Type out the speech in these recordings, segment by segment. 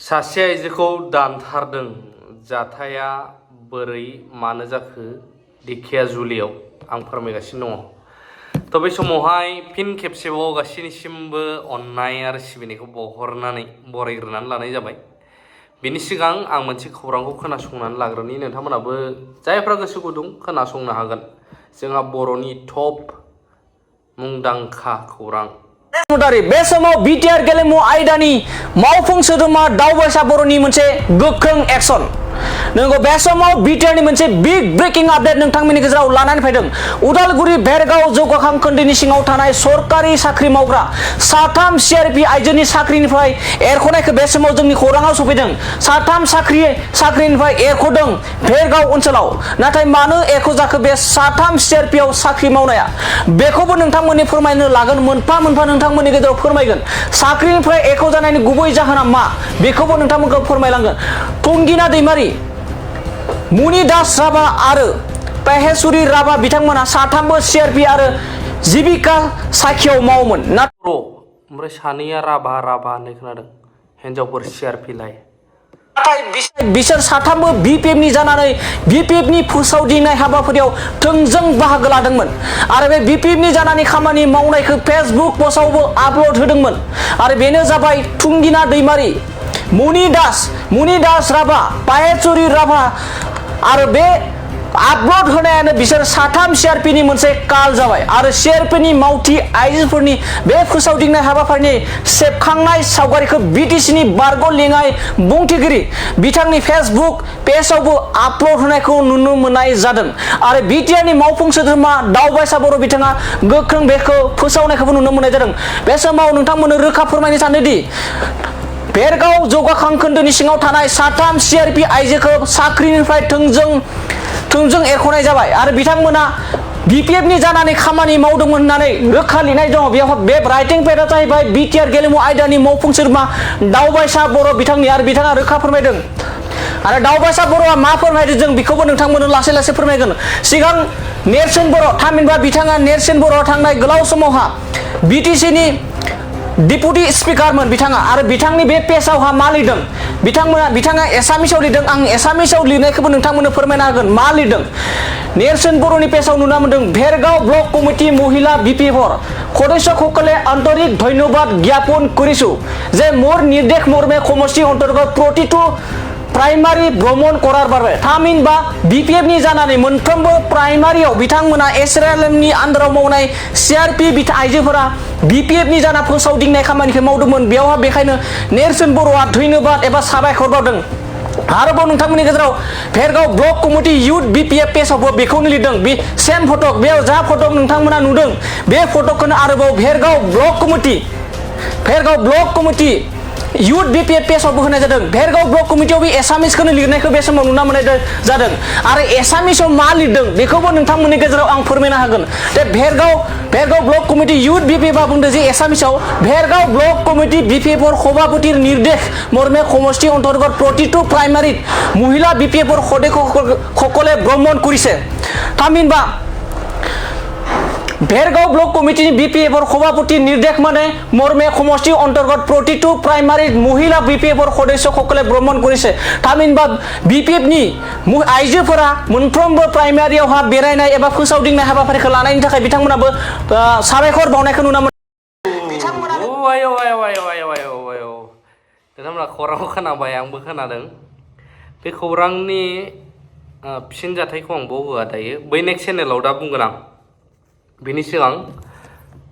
सासे आइजोखौ दानथारदों जाथाया बोरै मानो जाखो धेकियाजुलियाव आं फोरमायगासिनो दङ। थ' बे समावहाय फिन खेबसेबाव गासैनिसिमबो अननाय आरो सिबिनायखौ बरायग्रोनानै लानाय जाबाय। बेनि सिगां आं मोनसे खौरांखौ खोनासंनानै लाग्रोनि, नोंथांमोनाबो जायफ्रा गोसो गुदुं खोनासंनो हागोन। जोंहा बर'नि टप मुंदांखा खौरां। बे समाव बिटिआर गेलेमु आयदानि मावफुं सोद्रोमा दावबायसा बर'नि मोनसे गोख्रों एक्सन। नंगौ, बे समाव बिटिआरनि मोनसे बिग ब्रेकिं आपडेट नोंथांमोननि गेजेराव लानानै फैदों। उदालगुरि भेरगाव जौगाखां खोन्दोनि सिङाव थानाय सरकारि साख्रि मावग्रा साथाम सिआरपि आइजोनि साख्रिनिफ्राय एरख'नायखौ बे समाव जोंनि खौराङाव सफैदों। साथाम साख्रिनिफ्राय एरख'दों भेरगाव ओनसोलाव। नाथाय मानो एरख'जाखो बे साथाम सिआरपिआव साख्रि मावनाया, बेखौबो नोंथांमोननि फोरमायनो लागोन, मोनफा मोनफा नोंथांमोननि गेजेराव फोरमायगोन। साख्रिनिफ्राय एरख'जानायनि गुबै जाहोना मा, बेखौबो नोंथांमोनखौ फोरमायलांगोन। थुंगिना दैमारि, मुनि दास राभा आरो पेहेसुरि राभा बिथांमोना साथामबो सिआरपि आरो जिबिका साखियाव मावोमोन। ओमफ्राय सानैया राभा होननाय खोनादों, हिनजावफोर सिआरपिलाय। नाथाय बिसोर साथामबो बिपिएफनि जानानै बिपिएफनि फोसावदिंनाय हाबाफारियाव थोंजों बाहागो लादोंमोन आरो बे बिपिएफनि जानानै खामानि मावनायखौ फेसबुक पस्टआवबो आपल'ड होदोंमोन। आरो बेनो जाबाय थुंगिना दैमारि, मुनि दास राभा, पाहेसुरि राभा। आरो बे आपल'ड होनायानो बिसोर साथाम सिआरपिनि मोनसे काल जाबाय। आरो सिआरपिनि मावथि आइजोफोरनि बे फोसावदिंनाय हाबाफारिनि सेबखांनाय सावगारिखौ बिटिसिनि बारग' लेङाइ बुंथिगिरि बिथांनि फेसबुक पेजआवबो आपल'ड होनायखौ नुनो मोननाय जादों। आरो बिटिआरनि मावफुं सोद्रोमा दावबायसा बर' बिथाङा गोख्रों बेखौ फोसावनायखौबो नुनो मोननाय जादों। बे समाव नोंथांमोननो रोखा फोरमायनो सानोदि भेरगाव जौगाखां खोन्दोनि सिङाव थानाय साथाम सिआरपि आइजोखौ साख्रिनिफ्राय थोंजों एरख'नाय जाबाय आरो बिथांमोना बिपिएफनि जानानै खामानि मावदोंमोन होननानै रोखा लिरनाय दङ। बेयाव बे राइटिं पेडआ जाहैबाय बिटिआर गेलेमु आयदानि मावफुं सोद्रोमा दावबायसा बर' बिथांनि, आरो बिथाङा रोखा फोरमायदों। आरो दावबायसा बर'आ मा फोरमायदों जों बेखौबो नोंथांमोननो लासै फोरमायगोन। सिगां नेरसोन बर', थामहिनबा बिथाङा नेरसोन बर' थांनाय गोलाव समावहा बिटिसिनि डिपुटि स्पिकारमोन बिथाङा। आरो बिथांनि बे पेजआवहा मा लिरदों, बिथाङा एसामिसाव लिरदों। आं एसामिसाव लिरनायखौबो नोंथांमोननो फोरमायना होगोन मा लिरदों। नेरसोन बर'नि पेजआव नुना मोनदों, भेरगाव ब्लक कमिटी महिला বিপিএফৰ সদস্যসকলে আন্তৰিক ধন্যবাদ জ্ঞাপন কৰিছো যে মোৰ নিৰ্দেশ মৰ্মে সমষ্টি অন্তৰ্গত প্ৰতিটো प्राइमारि भ्रमण करार बारे। थामहिनबा बिपिएफनि जानानै मोनफ्रोमबो प्राइमारियाव बिथांमोना एसएलएमनि आन्दाराव मावनाय सिआरपि आइजोफोरा बिपिएफनि जाना फोसावदिंनाय खामानिखौ मावदोंमोन। बेयावहा बेखायनो नेरसोन बर'आ धन्यबाद एबा साबायखर बावदों। आरोबाव नोंथांमोननि गेजेराव Bhergaon block committee youth BPF पेजआवबो बेखौनो लिरदों। बे सेम फटक, बेयाव जा फटक नोंथांमोना नुदों बे फटकखौनो आरोबाव Bhergaon block committee youth BPF पेजआवबो होनाय जादों। भेरगाव ब्लक कमिटियाव बे एसामिसखौनो लिरनायखौ बे समाव नुना मोननाय जादों। आरो एसामिसाव मा लिरदों बेखौबो नोंथांमोननि गेजेराव आं फोरमायनो हागोन। दे भेरगाव ब्लक कमिटी युथ बिपिएफआ बुंदों जे एसामिसाव भेरगाव ब्लक कमिटी बिपिएफर सभापतिर निर्देश मर्मे সমষ্টি অন্তৰ্গত প্ৰতিটো প্ৰাইমাৰীত মহিলা বিপিএফৰ সদস্যসকলে ভ্ৰমণ কৰিছে। তামিনবা भेरगाव ब्लक कमिटी बिपिएफर सभापति निर्देश माने मर्मे समष्टि अंतर्गत प्रतिटो प्राइमारी महिला बिपिएफर सदस्यসকলে भ्रमण करिसे। थामहिनबा बिपिएफनि आइजोफोरा मोनफ्रोमबो प्राइमारियावहा बेरायनाय एबा फोसावदिंनाय हाबाफारिखौ लानायनि थाखाय बिथांमोनाबो साबायखर बावनायखौ नुना मोनो। नोंथांमोना खौरांखौ खोनाबाय, आंबो खोनादों। बे खौरांनि फिनजाथायखौ आं बाव होआ दायो, बै नेक्स्ट चेनेलाव दा बुंगोन आं। बिनि सिगां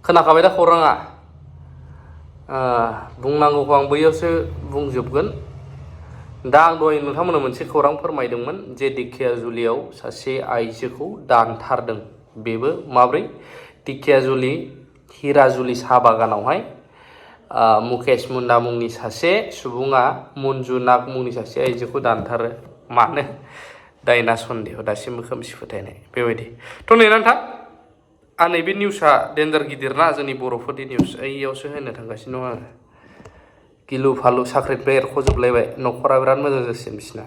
खोनाखाबाय दा खौराङा, बुंनांगौखौ आं बैयावसो बुंजोबगोन। दा आं दहाय नोंथांमोननो मोनसे खौरां फोरमायदोंमोन जे धेकियाजुलियाव सासे आइजोखौ दानथारदों। बेबो माब्रै? धेकियाजुलि हिराजुलि साहा बागानावहाय मुकेश मुन्ना मुंनि सासे सुबुङा मन्जु नाग मुंनि सासे आइजोखौ दानथारो। मानो? दायना सन्देह, दासिमबो खोमसि फोथायनाय बेबायदि। थ' नेनानै था, आं नैबे निउसआ डेन्जार गिदिर ना, जोंनि बर'फोरनि निउस। ओइयावसो होनो थांगासिनो दं आङो। गिलु फालु साख्रिनिफ्राय एरख'जोबलायबाय, न'खरा बिराद मोजां जासिगोन बिसिना।